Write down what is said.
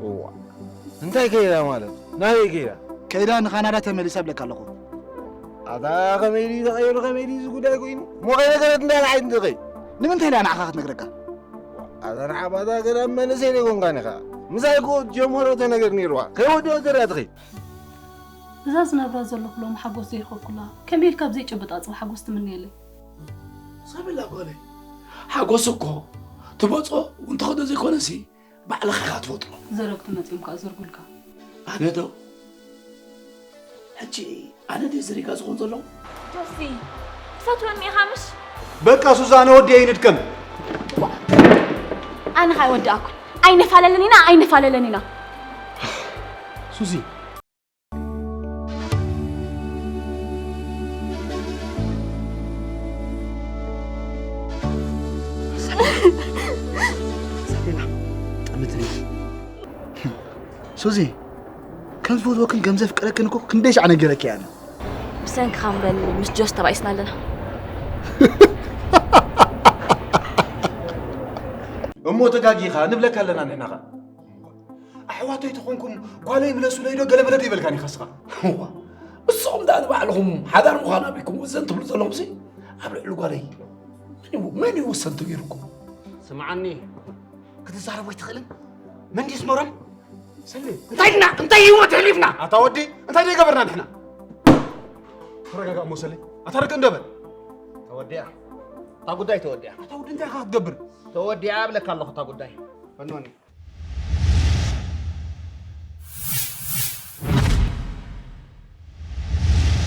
እዋ፣ እንታይ ከይዳ ማለት? ናበይ ከይዳ? ከይዳ ንካናዳ ተመሊሳ እብለካ ኣለኹ። ኣታ ከመይ ድዩ ተቐይሩ፣ ከመይ ድዩ እዚ ጉዳይ ኮይኑ? እሞ ከይነገረት እንታይ ዓይነት ትኸይ? ንምንታይ ኢላ ንዓኻ ክትነግረካ? ኣታ ንዓባታ ገና መንእሰይ ዘይኮንካን ኢኻ። ምሳይ እኮ ጀመሮ ተነገር ነይርዋ። ከይወደኦ ተሪኣ ትኸይ። እዛ ዝነብራ ዘለኹ ሎሚ ሓጎስ ዘይረኸብኩላ፣ ከመይ ኢልካ ኣብ ዘይጭብጥ ኣጽቢ ሓጎስ ትምነየለይ? ሰብላ ጓለይ፣ ሓጎስ እኮ ትመጾ እውን ትኸዶ ዘይኮነሲ፣ ባዕልኻ ኢኻ ትፈጥሮ። ዘረግቲ መጺኦም ከኣ ዘርጉልካ። ኣነ ዶ? ሕጂ ኣነ ድየ ዘሪጋ ዝኾን ዘለኹ? ጆሲ፣ ትፈትወኒ ኢኻ ምሽ? በቃ ሱዛ፣ ኣነ ወዲ ኣይንድከም። ኣነ ኸኣ ኣይወድኣኩን። ኣይንፋለልን ኢና፣ ኣይንፋለልን ኢና። ሱዚ። ሰሌና፣ ጠምትኒ። ሱዚ፣ ከም ዝፈትወክን ከም ዘፍቅረክን እኮ ክንደይ ሻዕ ነጊረኪ እየ ኣነ። ብሰንክኻ እምበል ምስ ጆስ ተባኢስና ኣለና። እሞ ተጋጊኻ ንብለካ ኣለና ንሕና ኸ። ኣሕዋተይ ተኾንኩም ጓለይ ምለሱለይ ዶ ገለ መለ ዶ ይበልካን ኢኻ እስኻ? እዋ፣ እሶም ደኣ ንባዕልኹም ሓዳር ምዃን ኣቢኩም ውዘን ትብሉ ዘለኹምሲ፣ ኣብ ልዕሊ ጓለይ መን እዩ፣ መን እዩ ውሰንቱ ገይሩኩም? ስምዓኒ፣ ክትዛረብ ኣይትኽእልን? መን ድዩ ስመሮም? ሰሌ። እንታይ ድና? እንታይ ህይወት የሕሊፍና? ኣታ ወዲ፣ እንታይ ደይ ገበርና ንሕና? ተረጋጋ እሞ ሰሌ። ኣታ ርቅ እንደ በል። ተወዲኣ። እታ ጉዳይ ተወዲኣ። ኣታ ወዲ፣ እንታይ ኢኻ ክትገብር? ተወዲኣ እብለካ ኣለኹ እታ ጉዳይ። ፈኖኒ።